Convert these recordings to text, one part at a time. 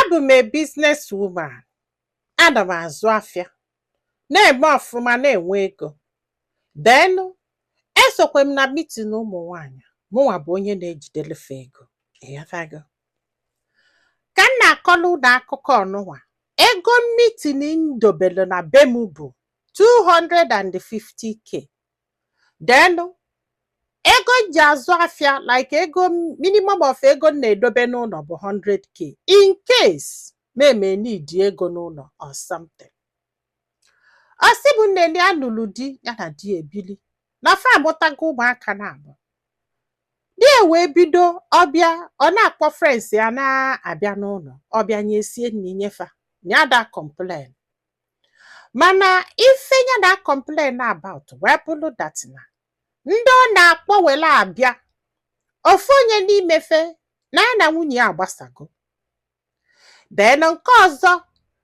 Abụ m a business woman. Ana m azụ afịa, na-eme ọfụma, na-enwe ego. Then esokwe m na meeting ụmụ nwaanyị. Mụnwa bụ onye na-ejidelefe ego. Ịghọtago? Ka m na-akọlụ unu akụkọ ọnụnwa, ego meeting m dobelu na be m bụ 250K. Then ego m ji azụ afịa, like ego minimum of ego m na-edobe n'ụlọ bụ 100K in case ma eme need ego n'ụlọ or something. Ọ sị bụ nne ya nụrụ di, ya na di ebili, na fa amụtago ụmụaka na abụọ. Di ya wee bido ọbịa, ọ na-akpọ friends ya na-abịa n'ụlọ, ọbịa nyesie nri nyefa ya da complain. Mana ife ya na complain about wee bụrụ that na ndị ọ na-akpọ were abịa, ofu onye n'imefe na ya na nwunye ya agbasago. Then nke ọzọ,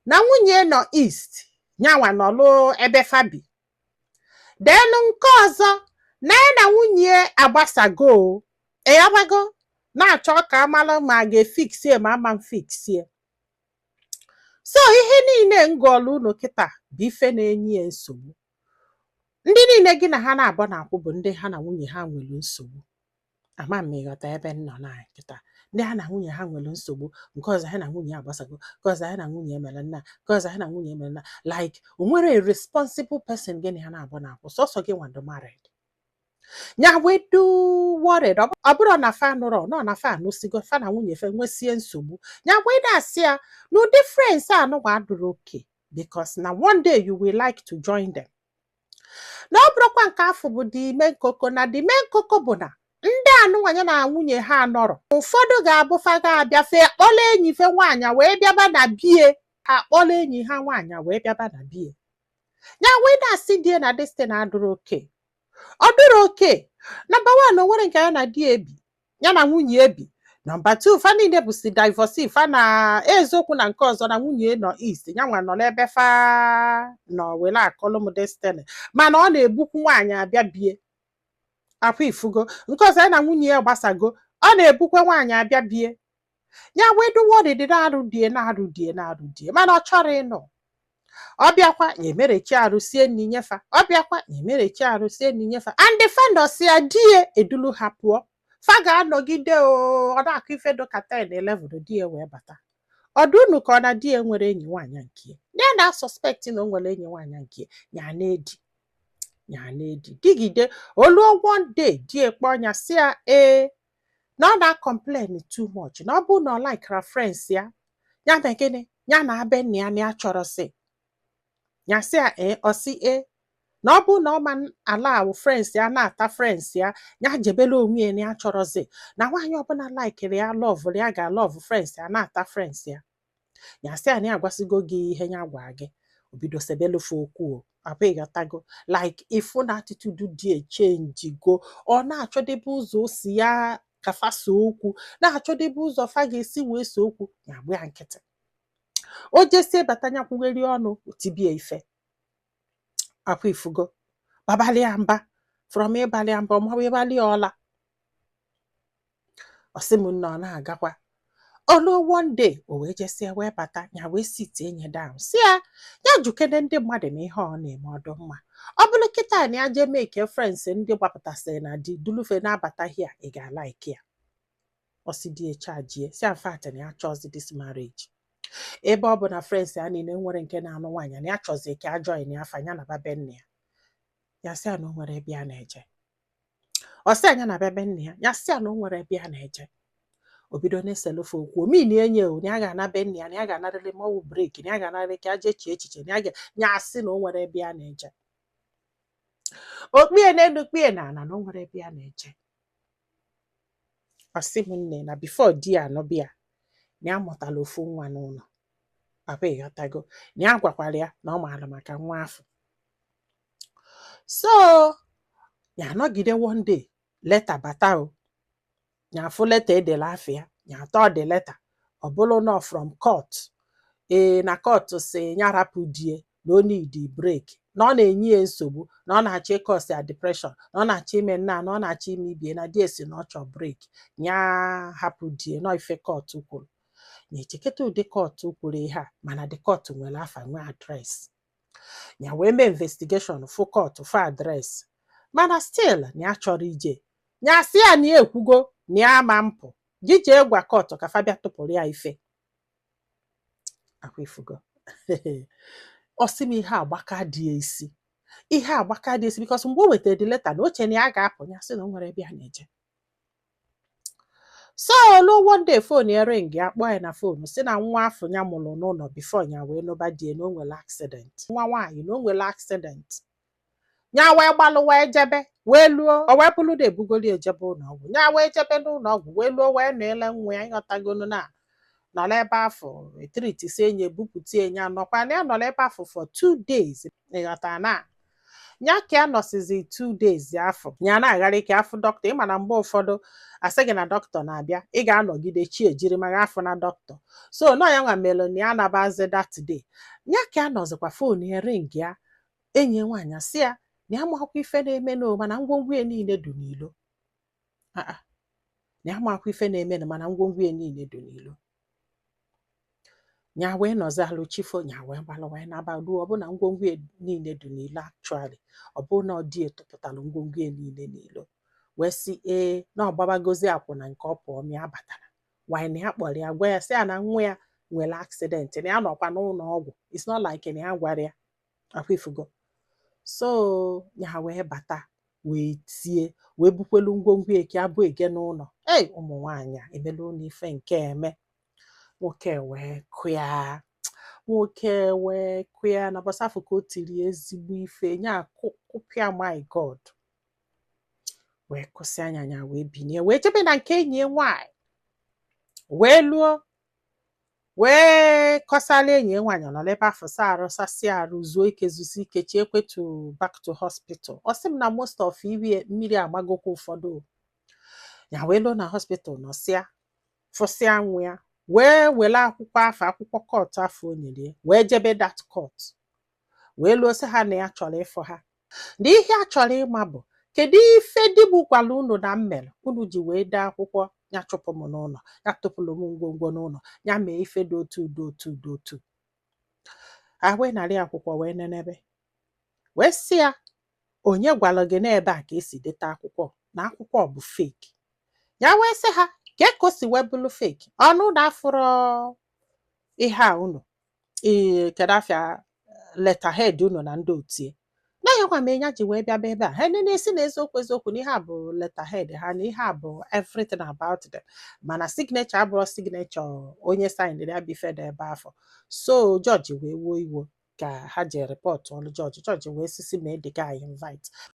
na nwunye nọ east, nyanwa nọlụ ebe fabi. Then nke ọzọ, na ya na nwunye agbasago o, ịghọtago, na-achọ ka amala ma a ga-efixie ma ama m fixie. So ihe niile ngọlụ unu kịta bụ ife na-enye ya nsogbu. Ndị niile gị na ha na-abụ na-akwụ bụ ndị ha na nwunye ha nwere nsogbu. Ama m ịghọta ebe m nọ na kịta. Ndị ha na nwunye ha nwere nsogbu, nke ọzọ ha na nwunye ya agbasago, nke ọzọ ha na nwunye emere nna, nke ọzọ ha na nwunye emere nna. Like o nwere a responsible person gị na ha na-abụ na-akwụ, sọsọ gị nwa married. Ya wee do worried. Ọ bụrụ na fa nụrọ nọ na fa anụsigo, fa na nwunye fe nwesie nsogbu. Ya wee na-asị ya na ụdị friends a anụgwa adụrụ okay, because na one day you will like to join them. Na ọ bụrụkwa nke afọ bụ the main koko, na the main koko bụ na ndị anụnwanye na nwunye ha nọrọ, ụfọdụ ga-abụ fa ga-abịa, fe kpọrọ enyi fe nwaanyị wee bịaba na bie, akpọrọ enyi ha nwaanyị wee bịaba na bie ya. Wee na-asị die na this thing adụrụ okay, ọ dụrụ okay. Number one, o nwere nke ya na di ebi, ya na nwunye ebi. Number two, fa niile bụ si divorcee. Fa na eziokwu na nke ọzọ na nwunye nọ east, ya nwa nọ n'ebe fa nọ were akọlụ m destiny, mana ọ na-egbukwu nwaanyị abịa bie akwa. Ifugo, nke ọzọ ya na nwunye ya gbasago, ọ na-ebukwe nwaanyị abịa bie. Ya wee duwodidi na-arụ die, na-arụ die, na-arụ die, mana ọ chọrọ ịnụ. Ọ bịakwa ya emerechi arụ, sie nri nyefa. Ọ bịakwa ya emerechi arụ, sie nri nyefa. And the fandọsi ya die edulu ha pụọ, fa ga-anọgide o. Ọ na-akụ ife dụka 10 11, di ya wee bata. Ọdụ unu ka ọ na di ya nwere enyi nwaanyị nke ya na suspect na o nwere enyi nwaanyị nke ya na-edi ya na-edi digide. Oluo one day, di ekpe ọnya si ya ee, na ọ na-complain too much, na ọ bụ na ọ likera friends ya, ya mee gịnị, ya na abe nna ya, na ya chọrọ si ya sị ya ee. Ọ sị ee, na ọ bụ na ọ ma ala awụ friends ya na-ata friends ya, ya jebele onwe ya, na ya chọrọzi na nwaanyị ọbụla likeri ya, loverụ ya, ga-alove friends ya na-ata friends ya. Ya sị ya na ya agwasịgo gị ihe ya gwa gị. O bido sebelufe okwu. O abụ ịghọtago, like ifu na attitude dị echangego. Ọ na-achọdebe ụzọ o si ya ka fa so okwu, na-achọdebe ụzọ fa ga-esi wee so okwu. Ya agba ya nkịtị. O jesie bata, ya kwugheri ọnụ, otibie ife akwa. Ifugo, babalịa mba from ịbalịa mba, ọmawa ịbalịa ọla. Ọsị m nna, ọ na-agakwa. Olu one day, o wee jesie wee bata, ya wee sit enye down, si ya ya jukene ndị mmadụ na ihe ọ na-eme ọdụ mma. Ọ bụrụ kịta na ya jee make friends ndị gbapụtasịrị na di dulufe na-abata hia, ị ga-alike ya? Ọsị di echajie, si in fact na ya chọzi this marriage, ebe ọ bụ na friends ya niile nwere nke na-anụ nwaanyị, na ya chọzi ka a join ya afa ya na babe nne ya. Ya sị ya na o nwere ebe ya na-eje. Ọ sị anya na bebe nne ya. Ya sị ya na o nwere ebe ya na-eje. O bido na-eselofe okwu omini enye o, na ya ga-ana be nne ya, na ya ga-anarịrị ma ọwụ break, na ya ga-anarịrị ka ya jee chee echiche, na ya ga ya asị na o nwere ebe ya na-eje. Okpie n'elu, kpie na ala, na o nwere ebe ya na-eje. Ọ sị m nne, na before di ya anọbịa, na ya mụtara ofu nwa n'ụlọ. Papa, ịghọtago, na ya gwakwara ya na ọ maara maka nwa afọ. So ya anọgide. One day, letter bata o. Ya afụ letter edere afọ ya, ya atọ the letter. Ọ bụrụ nọ from court. Ee, na court si ya rapụ die, na o need break, na ọ na-enye ya nsogbu, na ọ na-achọ ịcause ya depression, na ọ na-achọ ime nna, na ọ na-achọ ime ibie, na die si na ọ chọ break, ya hapụ die nọ. Ife court kwuru, Na-echeketa ụdị court kwuru ihe a, mana the court nwere afa, nwee address. Ya wee mee investigation, fụ court, fụ address, mana still na ya chọrọ ije. Ya sị ya na ya ekwugo na ya ama mpụ gị jee gwa court ka fa bịa tụpụrụ ya ife akwa. Ifugo, ọ sị m ihe agbaka dị ya isi, ihe agbaka dị isi, because mgbe o wetara the letter na oche na ya ga-apụ, ya sị na o nwere ebe ya na-eje. So olu one day, phone ya ring, ya kpọọ ya na phone, si na nwa afọ ya mụrụ n'ụlọ before ya wee nụba die, na o nwere accident, nwa nwaanyị, na o nwere accident. Ya wee gbalụ wee jebe, wee luo, o wee bụrụ na ebugoli ejebe ụlọ ọgwụ. Ya wee jebe n'ụlọ ọgwụ, wee luo, wee nọele nwa ya. Ịghọtagonu na nọrọ ebe afọ etritisi enyi ebupụta enyi anọkwa na ya nọrọ ebe afọ for 2 days. Ịghọta na ya ka ya nọsizi 2 days afọ, ya na-aghara ike afụ dọkịta. Ịma na mgbe ụfọdụ asị gị na dọkịta na-abịa, ị ga-anọgide chi ejiri mara afọ na dọkịta. So nọ ya nwa mere na ya nabazi that day. Ya ka ya nọzikwa, phone ya ring, ya enyi ya nwaanyị asị ya na ya makwa ife na-eme no, mana ngwongwo ya niile dị n'ilo. Ah ah, na ya makwa ife na-eme, mana ngwongwo ya niile dị n'ilo. Ya wee nọzi alụ chifo, ya wee gbalụ wee naba ruo ọbụna ngwongwo ya niile dị n'ilo. Actually, ọ bụrụ na ọ dị etụpụtalụ ngwongwo ya niile n'ilo, wee sị ee, na ọgbabagozi akwụna nke ọ pụọ ma ya batara wanyị na ya kpọrọ ya gwa ya sị ya na nwa ya nwere accident, na ya nọkwa n'ụlọ ọgwụ. It's not like na ya gwara ya akwa. Ifugo, so ya wee bata, wee tie, wee bukwelu ngwongwo eke abụ ege n'ụlọ. Ei, ụmụ nwaanyị a emelu ụlọ ife nke eme. Nwoke wee kụya, nwoke wee kụya na bọsafụ ka o tiri ezigbo ife nya kụpịa. My God, wee kụsị anya ya, wee binie, wee jebe na nke enyi ya nwaanyị, wee luo, wee kọsala enyi ya nwaanyị. Ọ nọ n'ebe afọ sa arụ, sasịa arụ, zuo ike, zusi ike, chi ekwetu back to hospital. Ọ sị m na most of iwie mmiri amagokwa ụfọdụ o. Ya wee luo na hospital, nọsịa, fụsịa nwa ya, wee were akwụkwọ afọ, akwụkwọ court afọ o nyere ya, wee jebe that court, wee luo, sị ha na ya chọrọ ịfụ ha, na ihe a chọrọ ịma bụ kedu ife di m gwara unu na m mere unu ji wee dee akwụkwọ ya chụpụ m n'ụlọ, ya tụpụrụ m ngwongwo n'ụlọ, ya mee ife dị otu dị otu dị otu. Ha wee narị akwụkwọ, wee nenebe, wee sị ya, onye gwara gị n'ebe a ka esi deta akwụkwọ, na akwụkwọ bụ fake? Ya wee sị ha ka o si wee bụrụ fake, ọnụ na afụrọ ihe a unu ee, kedu afịa letterhead unu na ndị otie na ya gwa m ya ji wee bịaba ebe a. Ha na-esi na eziokwu eziokwu na ihe a bụ letterhead ha, na ihe a bụ everything about them, mana signature abụrụ signature onye signed ya bụ ife dị ebe afọ. So jọji wee wuo iwo ka ha ji report ọlụ jọji. Jọji wee sisi ma the guy invite.